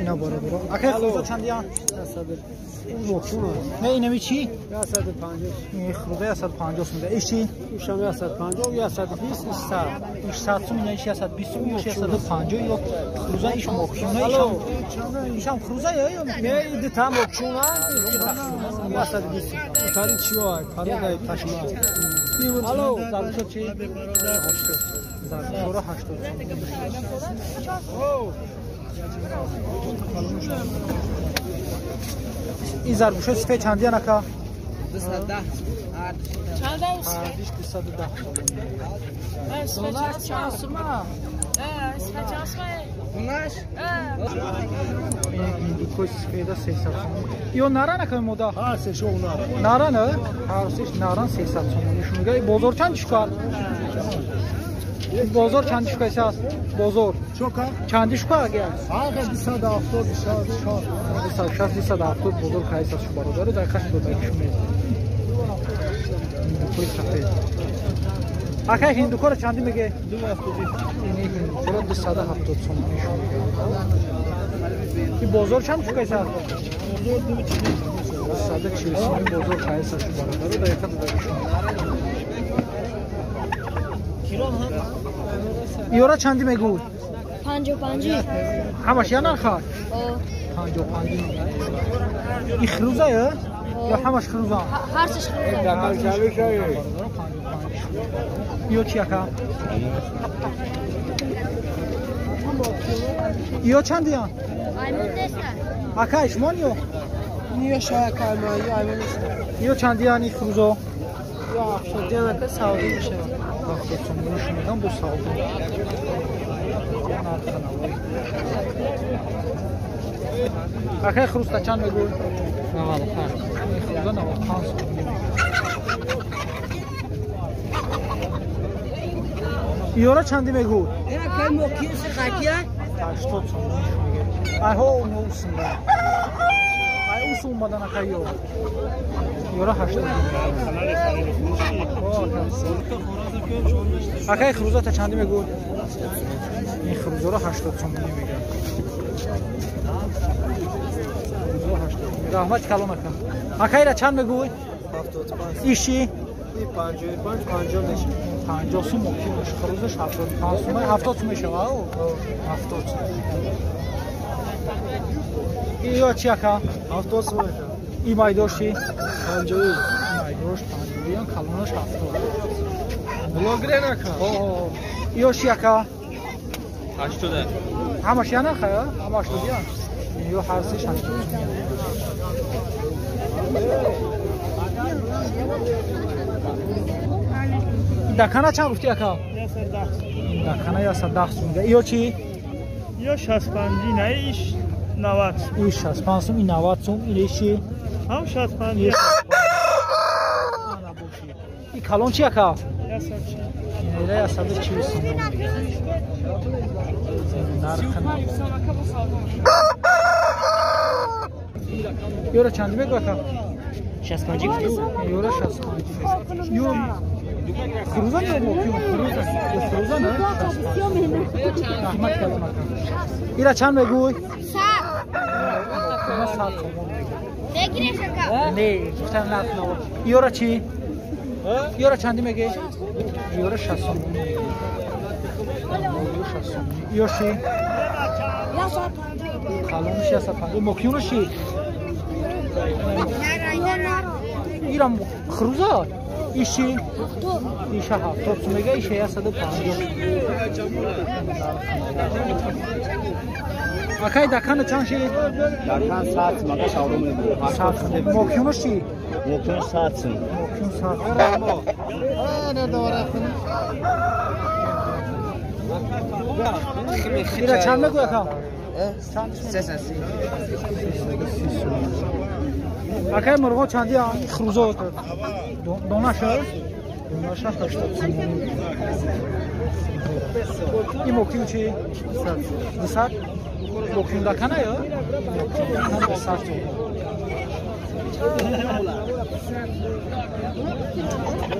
Ина бародаро. Акай хруза чандия? Не, инами чи? 150. Ин хруза 150 сум. Иш чи? Ушам 150, 120, иш 100. Иш 100 сум, ина иш 120 сум, иш 150 ё хруза иш мокшуна ишам. Ишам хруза ё? Не, иди там мокшуна, 120. Тари чиё, пародай пашма. Алло, заргушо чи? Заргушоро 80 сум. Ин заргушои сифе чандиян ака? 210. Ҳардиш 210 сомон. Ҳиндукои сифеда 300 сомон. Ё наран ака мода? Ҳар сешо наран. Наран, ҳар сеш наран 300 сомон. Мега бозор чанд шукар? Бозор чанди шука аст? Бозор. Чока? Чанди шука ага? Ага 270, 260. 260, 270 бозор кайс аст шу бародару дар қаш додаги шу мез. Ҳиндукои сафед. Акай ҳиндукоро чанди меге? 270. Ини ҳиндукоро 270 сомонӣ шу меге. Ин бозор чанд шука аст? Бозор 240. 240 сомонӣ бозор кайс аст шу бародару дар қаш додаги шу мез. Иёра чанди мегӯй? 55. Ҳамаш я нарха? 55. И хруза ё? Ё ҳамаш хруза? Ҳарсеш хруза. Ё чи ака? Ё чандиян? Аймон неста. Ака шумон ё? Ё шояка аймон, ё аймон неста. Ё чандиян и хрузо? Ё 70 ака савдо мешавад. 70 сомонӣ шумеган бо савдо. Акай хруста чанд мегӯй? 95. Хруза 95 сомонӣ. Иёра чанди мегӯй? Акай мокин сирқакия? 80 сомонӣ шумега. Айҳо уно усунда. Ай ус омадан акай ё. Иёра 80. Акай хрузата чанди мегӯй? Ин хрузаро 80 сомонӣ мегӯянд. Раҳмати калон ака. Акайра чанд мегӯй? 75. Иши? 55, 50 мешавад. 50 сум мокинаш, хрузаш 75 сум. 70 сум мешавад, 70 сум. Ё чи ака? 70 сум мешавад. И майдош чи? 50. Майдош 50, калонаш 70. Блогер ака. Ё чи ака? 80. Ҳамаш я нарха, ҳама 80 я? Ё ҳар сеш 80 сум. Дакана чанд гуфти ака? 110. Дакана 110 сум. Ё чи? Ё 65, не иш 90. Иш 65 сум, и 90 сум, или чи? Ҳам 65. И калон чи ака? 140. Инера 140 сум. Нарха. Ёра чанди мегӯ ака? 65 гуфтӣ? Ёра 65. Ё хруза ё мокюн? Хруза. Ё хруза не? Раҳмат калон ака. Ира чанд мегӯй? 100. 100 сомон мегӯй. Мегиреш ака? Не, гуфтам нарх наво. Ёра чи? Ёра чанди мегӯй? Ёра 60 сомон мегӯй. 60 сомон. Ё чи? 150. Калонаш 150. Мокюнаш чи? Ирам хруза? Иши? Иша 70 сум мега, иша 150. Акай дакана чанд шид? Дакан 100 сум, ака савдо мекунем. 100 сум. Мокюнаш чи? Мокюн 100 сум. Мокюн 100. Ира чанд мегӯй ака? 330. Акай мурғо чанди хрузо? Донаша? Донаша 80 сомонӣ. И мокюн чи? 200. Мокюн дакана ё? Мокюн 200 сомон.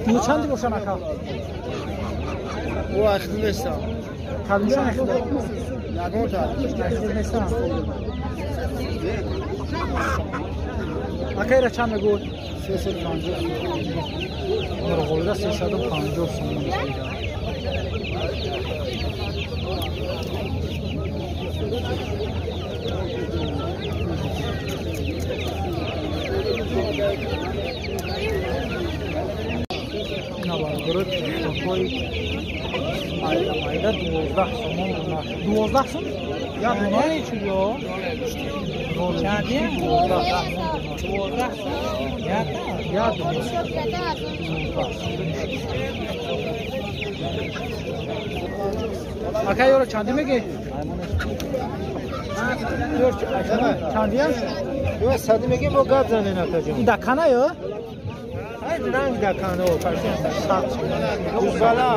Ё чанди бошан ака? О ахти нестам. Кадомша нахӯрд? Нахӯрд нестам. Ака ира чанд мегӯд? 350. Мурғовира 350 сомон. Бародаро чӯпои майда майда 12 сомон дона. 12 сом? Я дона чӣ ё? Чандия? 12 сом. Я дона. Ака ёро чанди мегӣ? Чандия? Ё сади мегӣ бо гап занен акаҷон. Ин дакана ё? Ранг дакано гузала.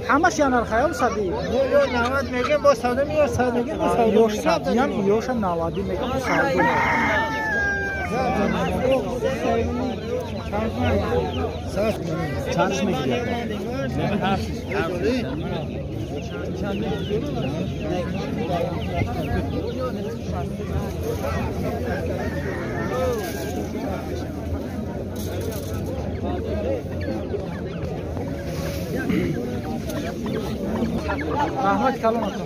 Ҳамаш я нархаём сади? Ё 90 мегем бо садум ё 100 мегем бо садум. Ёш садиям ёша 90 мегем бо садум. Чанд мегирӣ? Раҳмат калон ака.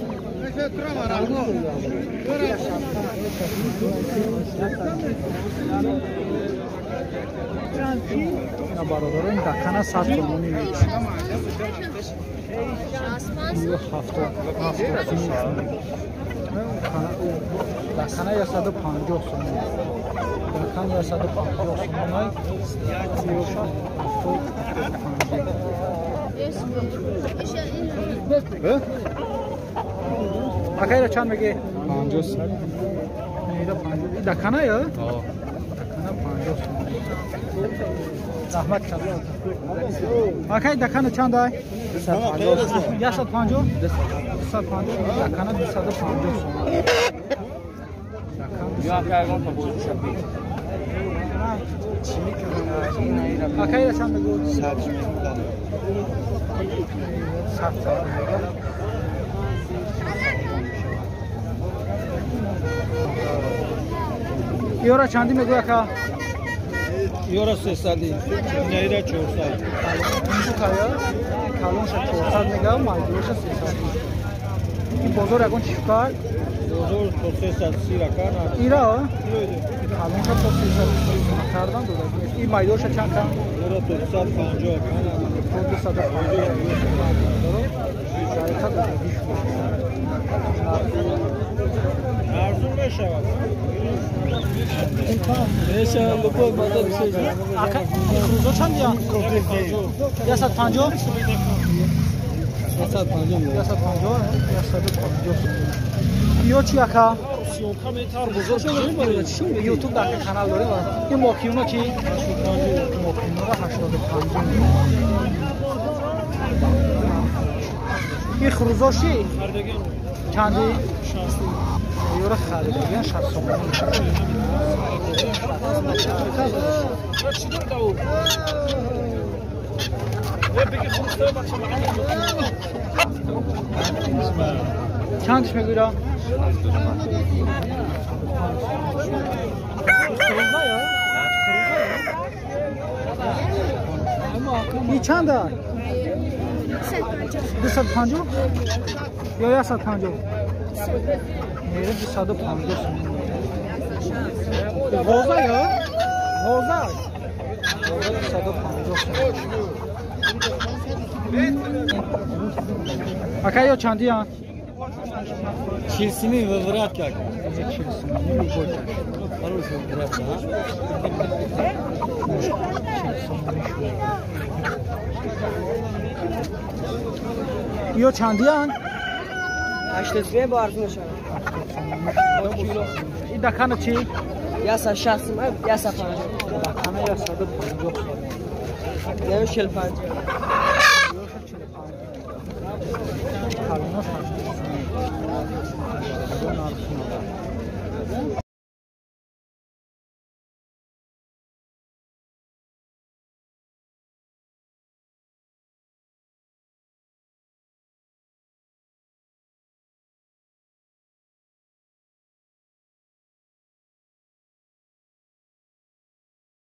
Ина бародарон дакана 100 сомонӣ мекушад. 70 дакана 150 сомонӣ. Дакана 150 сомонӣ. 75. Ака ира чанд мегӣ? 50 сом. Ира 50. Дакана ё? Дакана 50 сом. Раҳмат калон. Ака дакана чанд ай? 150. 150? 250. Дакана 250 сом. Дакана. Ака ира чанд мегӯ? 100. 100 сом. Ёра чанди мегӯ ака? Ёра 300, наира 400. Калонша 400 мега, майдоша 300. Ин бозор ягон чӣ кард? Бозор то 330 ракан. Ира? Калонша то 330 кардан дода. Ин майдоша чанд кан? Ёра 250 кан. То 250. Жайқа дода. Арзун мешавад. Ака хрузо чанд я? 150? 150, 150. Ё чи ака? Ютуб дар канал дорем. Ин мокиюно чи? Мокиюнора 85. Ин хрузо чи? Чанди? Ёра харидагиан 60 сомонӣ. Чандш мегӯира? И чанда? 250 ё 150? Мера 250 сомонӣ. Ғоза ё? Ғоза. Ғоза 250 сомонӣ. Ака ё чандиян? 40 сомонӣ выврат как. 40 сомонӣ любой чаш. Хороший выврат, да? 40 сомонӣ шуд. Ё чандиян? 83 бо арзун мешавад. Ин дакана чӣ? 160, 150. Дакана 150 сомонӣ. 45. 45. Калонаш 80 сомонӣ.